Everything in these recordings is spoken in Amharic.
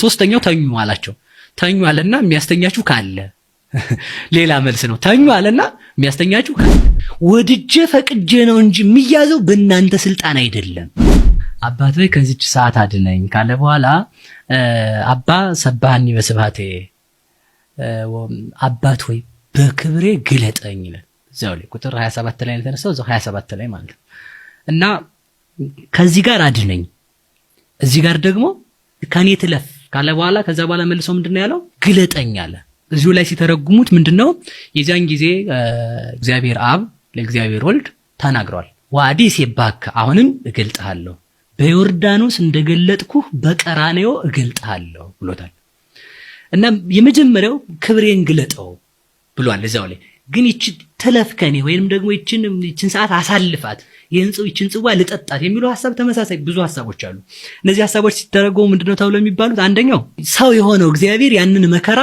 ሶስተኛው ተኙ አላቸው። ተኙ አለና የሚያስተኛችሁ ካለ ሌላ መልስ ነው። ተኙ አለና የሚያስተኛችሁ ካለ ወድጄ ፈቅጄ ነው እንጂ የሚያዘው በእናንተ ስልጣን አይደለም። አባት ወይ ከዚች ሰዓት አድነኝ ካለ በኋላ አባ ሰባሃኒ በስብሐቴ፣ አባት ወይ በክብሬ ግለጠኝ ይላል። እዛው ላይ ቁጥር 27 ላይ የተነሳው እዛው 27 ላይ ማለት ነው። እና ከዚህ ጋር አድነኝ፣ እዚህ ጋር ደግሞ ከኔ ትለፍ ካለ በኋላ ከዛ በኋላ መልሶ ምንድነው ያለው? ግለጠኝ አለ። እዚሁ ላይ ሲተረጉሙት ምንድነው የዚያን ጊዜ እግዚአብሔር አብ ለእግዚአብሔር ወልድ ተናግሯል። ወዓዲ እሴብሐከ፣ አሁንም እገልጥሃለሁ፣ በዮርዳኖስ እንደገለጥኩህ በቀራንዮ እገልጥሃለሁ ብሎታል። እና የመጀመሪያው ክብሬን ግለጠው ብሏል። እዛው ላይ ግን ይቺ ትለፍ ከኔ ወይንም ደግሞ ይችን ሰዓት አሳልፋት፣ ይህችን ጽዋ ልጠጣት የሚሉ ሐሳብ ተመሳሳይ ብዙ ሐሳቦች አሉ። እነዚህ ሐሳቦች ሲተረጎሙ ምንድነው ተብለው የሚባሉት? አንደኛው ሰው የሆነው እግዚአብሔር ያንን መከራ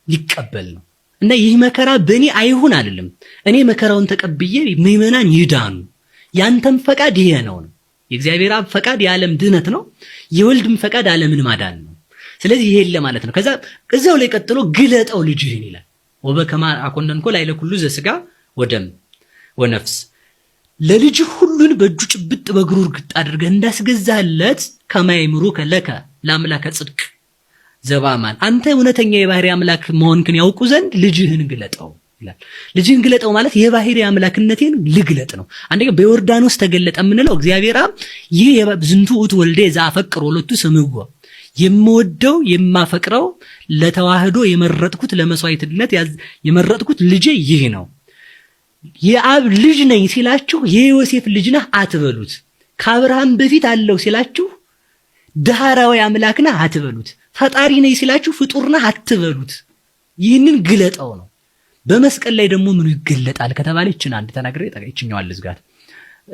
ሊቀበል ነው እና ይህ መከራ በእኔ አይሁን አይደለም፣ እኔ መከራውን ተቀብዬ ምዕመናን ይዳኑ፣ ያንተም ፈቃድ ይሄ ነው ነው። የእግዚአብሔር አብ ፈቃድ የዓለም ድነት ነው፣ የወልድም ፈቃድ ዓለምን ማዳን ነው። ስለዚህ ይሄ ለማለት ነው። ከዛ እዛው ላይ ቀጥሎ ግለጠው ልጅህን ይላል። ወበከማ አኮነንኮ ላዕለ ኩሉ ዘሥጋ ወደም ወነፍስ፣ ለልጅህ ሁሉን በእጁ ጭብጥ በእግሩ እርግጥ አድርገህ እንዳስገዛለት ከማይምሩ ከለከ ለአምላከ ጽድቅ ዘባማን፣ አንተ እውነተኛ የባህሪ አምላክ መሆንክን ያውቁ ዘንድ ልጅህን ግለጠው ይላል። ልጅህን ግለጠው ማለት የባህሪ አምላክነቴን ልግለጥ ነው። አንደኛ በዮርዳኖስ ተገለጠ የምንለው እግዚአብሔር አብ ይህ ዝንቱ ውእቱ ወልዴ ዘአፈቅር ወሎቱ ስምዎ፣ የምወደው የማፈቅረው ለተዋህዶ የመረጥኩት ለመስዋዕትነት የመረጥኩት ልጄ ይህ ነው። የአብ ልጅ ነኝ ሲላችሁ የዮሴፍ ልጅ ነህ አትበሉት። ከአብርሃም በፊት አለው ሲላችሁ ዳህራዊ አምላክ ነህ አትበሉት። ፈጣሪ ነኝ ሲላችሁ ፍጡር ነህ አትበሉት። ይህንን ግለጠው ነው። በመስቀል ላይ ደግሞ ምኑ ይገለጣል ከተባለ ይችን አንድ ተናግሬ ይችኛዋን ልዝጋት።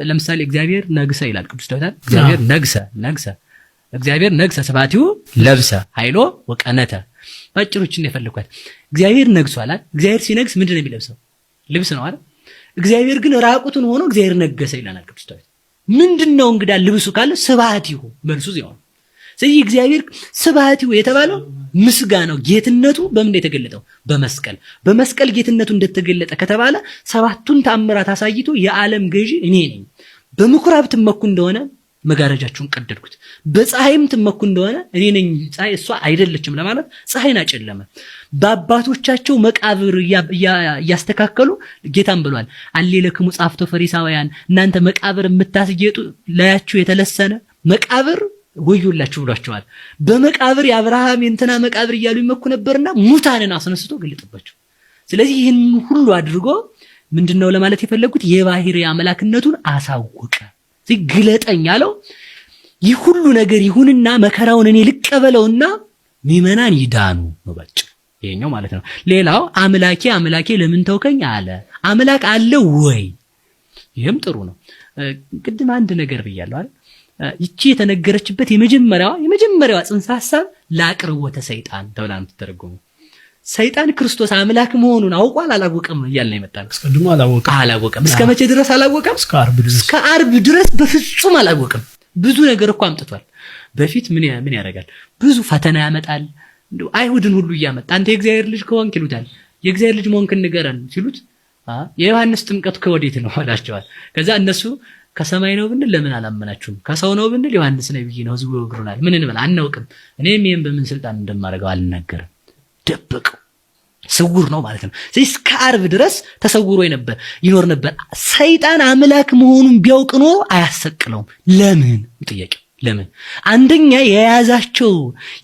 ለምሳሌ እግዚአብሔር ነግሰ ይላል ቅዱስ ዳዊት። እግዚአብሔር ነግሰ ነግሰ እግዚአብሔር ነግሰ ስብሐቲሁ ለብሰ ኃይሎ ወቀነተ። ባጭሩ ይችን የፈለኳት እግዚአብሔር ነግሷል። እግዚአብሔር ሲነግስ ምንድን ነው የሚለብሰው? ልብስ ነው አይደል? እግዚአብሔር ግን ራቁቱን ሆኖ እግዚአብሔር ነገሰ ይላል ቅዱስ ዳዊት። ምንድነው እንግዳ ልብሱ ካለ ስብሐቲሁ መልሱ እዚያው ነው። ስለዚህ እግዚአብሔር ስብሐቲሁ የተባለው ምስጋናው ጌትነቱ በምን የተገለጠው? በመስቀል። በመስቀል ጌትነቱ እንደተገለጠ ከተባለ ሰባቱን ተአምራት አሳይቶ የዓለም ገዢ እኔ ነኝ፣ በምኩራብ ትመኩ እንደሆነ መጋረጃችሁን ቀደድኩት፣ በፀሐይም ትመኩ እንደሆነ እኔ ነኝ ፀሐይ እሷ አይደለችም ለማለት ፀሐይን አጨለመ። በአባቶቻቸው መቃብር እያስተካከሉ ጌታም ብሏል፣ አሌለክሙ ጻፍቶ ፈሪሳውያን፣ እናንተ መቃብር የምታስጌጡ ላያችሁ የተለሰነ መቃብር ወዮላችሁ ብሏቸዋል። በመቃብር የአብርሃም የእንትና መቃብር እያሉ ይመኩ ነበርና ሙታንን አስነስቶ ገለጠባቸው። ስለዚህ ይህን ሁሉ አድርጎ ምንድነው ለማለት የፈለጉት? የባህሪ አምላክነቱን አሳወቀ። ግለጠኝ አለው። ይህ ሁሉ ነገር ይሁንና መከራውን እኔ ልቀበለውና ምዕመናን ይዳኑ ነው ባጭሩ ይሄኛው ማለት ነው። ሌላው አምላኬ አምላኬ ለምን ተውከኝ አለ። አምላክ አለ ወይ? ይህም ጥሩ ነው። ቅድም አንድ ነገር ብያለሁ አይደል? ይቺ የተነገረችበት የመጀመሪያዋ ጽንሰ ሐሳብ ለአቅርቦተ ሰይጣን ተብላ ነው የምትተረጎመው። ሰይጣን ክርስቶስ አምላክ መሆኑን አውቋል አላወቀም እያልን ነው የመጣነው። አስቀድሞ አላወቀም። አላወቀም። እስከ መቼ ድረስ አላወቀም? እስከ ዓርብ ድረስ። እስከ ዓርብ ድረስ በፍጹም አላወቀም። ብዙ ነገር እኮ አምጥቷል። በፊት ምን ያደርጋል? ብዙ ፈተና ያመጣል። እንደው አይሁድን ሁሉ እያመጣ አንተ የእግዚአብሔር ልጅ ከሆንክ ይሉታል። የእግዚአብሔር ልጅ መሆንክን ንገረን ሲሉት የዮሐንስ ጥምቀት ከወዴት ነው አላቸዋል። ከዛ እነሱ ከሰማይ ነው ብንል ለምን አላመናችሁም? ከሰው ነው ብንል ዮሐንስ ነብይ ነው፣ ህዝቡ ይወግሩናል። ምን እንበል አናውቅም። እኔም ይሄን በምን ስልጣን እንደማደርገው አልናገርም። ደበቀው። ስውር ነው ማለት ነው። ስለዚህ እስከ ዓርብ ድረስ ተሰውሮ ይኖር ነበር። ሰይጣን አምላክ መሆኑን ቢያውቅ ኖሮ አያሰቅለውም። ለምን ጥያቄው? ለምን? አንደኛ የያዛቸው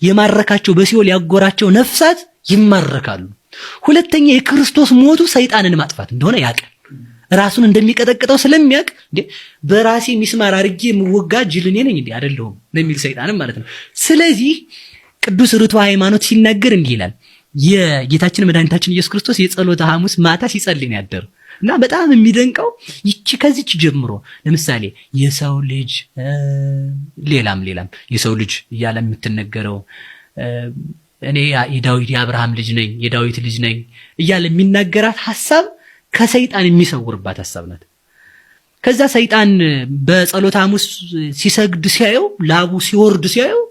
የማረካቸው በሲኦል ያጎራቸው ነፍሳት ይማረካሉ። ሁለተኛ የክርስቶስ ሞቱ ሰይጣንን ማጥፋት እንደሆነ ያውቃል። ራሱን እንደሚቀጠቅጠው ስለሚያውቅ እንዴ በራሴ ሚስማር አድርጌ የምወጋ ጅል እኔ ነኝ እንዴ አይደለሁም ነው የሚል ሰይጣንም ማለት ነው። ስለዚህ ቅዱስ ርቱዐ ሃይማኖት ሲናገር እንዲህ ይላል። የጌታችን መድኃኒታችን ኢየሱስ ክርስቶስ የጸሎተ ሐሙስ ማታ ሲጸልይ ነው ያደረው። እና በጣም የሚደንቀው ይቺ ከዚች ጀምሮ ለምሳሌ የሰው ልጅ ሌላም ሌላም የሰው ልጅ እያለ የምትነገረው እኔ የዳዊት የአብርሃም ልጅ ነኝ የዳዊት ልጅ ነኝ እያለ የሚናገራት ሐሳብ ከሰይጣን የሚሰውርባት ሐሳብ ናት። ከዛ ሰይጣን በጸሎተ ሐሙስ ሲሰግድ ሲያየው ላቡ ሲወርድ ሲያየው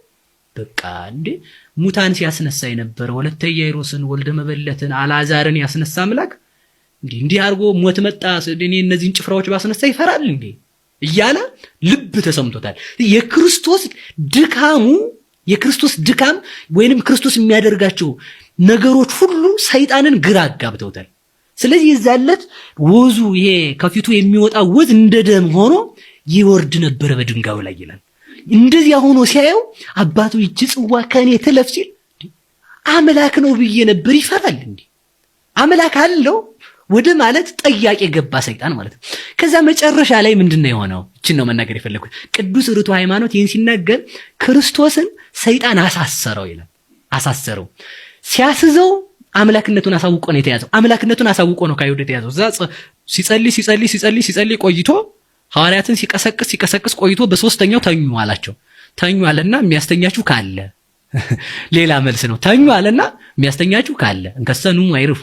በቃ እንዴ ሙታን ሲያስነሳ የነበረ ወለተ ኢያኢሮስን፣ ወልደ መበለትን፣ አልዓዛርን ያስነሳ አምላክ እንዲህ እንዲህ አድርጎ ሞት መጣ እኔ እነዚህን ጭፍራዎች ባስነሳ ይፈራል እንዴ እያለ ልብ ተሰምቶታል። የክርስቶስ ድካሙ የክርስቶስ ድካም ወይንም ክርስቶስ የሚያደርጋቸው ነገሮች ሁሉ ሰይጣንን ግራ አጋብተውታል። ስለዚህ የዛን ዕለት ወዙ ይሄ ከፊቱ የሚወጣ ወዝ እንደ ደም ሆኖ ይወርድ ነበረ በድንጋዩ ላይ ይላል። እንደዚያ ሆኖ ሲያየው አባቱ ይቺ ጽዋ ከእኔ ትለፍ ሲል አምላክ ነው ብዬ ነበር ይፈራል እንዴ? አምላክ አለው ወደ ማለት ጠያቄ ገባ ሰይጣን ማለት ነው። ከዛ መጨረሻ ላይ ምንድነው የሆነው? እችን ነው መናገር የፈለግኩት። ቅዱስ ርቱዕ ሃይማኖት ይህን ሲናገር ክርስቶስን ሰይጣን አሳሰረው ይላል። አሳሰረው ሲያስዘው አምላክነቱን አሳውቆ ነው የተያዘው። አምላክነቱን አሳውቆ ነው ከአይሁድ የተያዘው። እዛ ሲጸልይ ሲጸልይ ሲጸልይ ሲጸልይ ቆይቶ ሐዋርያትን ሲቀሰቅስ ሲቀሰቅስ ቆይቶ በሶስተኛው ተኙ አላቸው። ተኙ አለና የሚያስተኛችሁ ካለ ሌላ መልስ ነው። ተኙ አለና የሚያስተኛችሁ ካለ እንከሰኑ አይርፉ።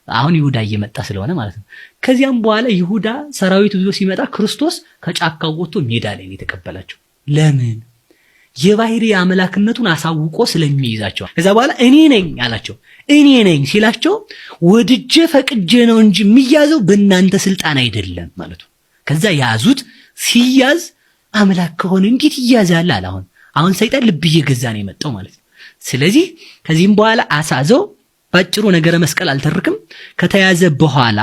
አሁን ይሁዳ እየመጣ ስለሆነ ማለት ነው። ከዚያም በኋላ ይሁዳ ሰራዊቱ ይዞ ሲመጣ ክርስቶስ ከጫካው ወጥቶ ሜዳ ላይ ነው የተቀበላቸው። ለምን? የባህሪ አምላክነቱን አሳውቆ ስለሚይዛቸው። ከዛ በኋላ እኔ ነኝ አላቸው። እኔ ነኝ ሲላቸው ወድጄ ፈቅጄ ነው እንጂ የሚያዘው በእናንተ ስልጣን አይደለም ማለት ነው። ከዛ ያዙት። ሲያዝ አምላክ ከሆነ እንዴት ይያዛል አለ። አሁን ሰይጣን ልብ እየገዛ ነው የመጣው ማለት ነው። ስለዚህ ከዚህም በኋላ አሳዘው። ባጭሩ ነገረ መስቀል አልተርክም። ከተያዘ በኋላ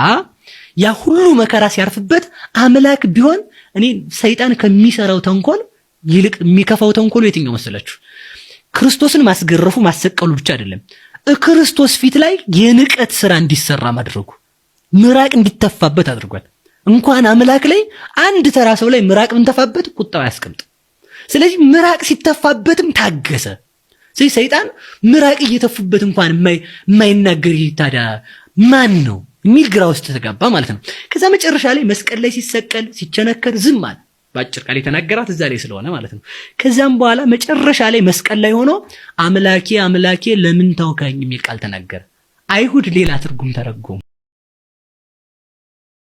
ያ ሁሉ መከራ ሲያርፍበት አምላክ ቢሆን እኔ ሰይጣን ከሚሰራው ተንኮል ይልቅ የሚከፋው ተንኮሉ የትኛው መሰላችሁ? ክርስቶስን ማስገረፉ ማሰቀሉ ብቻ አይደለም፣ ክርስቶስ ፊት ላይ የንቀት ስራ እንዲሰራ ማድረጉ፣ ምራቅ እንዲተፋበት አድርጓል። እንኳን አምላክ ላይ አንድ ተራ ሰው ላይ ምራቅ ብንተፋበት ቁጣው አያስቀምጥ። ስለዚህ ምራቅ ሲተፋበትም ታገሰ። ስለዚህ ሰይጣን ምራቅ እየተፉበት እንኳን የማይናገር ታዲያ ማን ነው የሚል ግራ ውስጥ ተጋባ ማለት ነው። ከዛ መጨረሻ ላይ መስቀል ላይ ሲሰቀል ሲቸነከር ዝም አለ። በአጭር ቃል የተናገራት እዛ ላይ ስለሆነ ማለት ነው። ከዛም በኋላ መጨረሻ ላይ መስቀል ላይ ሆኖ አምላኬ አምላኬ ለምን ተውከኝ የሚል ቃል ተናገረ። አይሁድ ሌላ ትርጉም ተረጎሙ።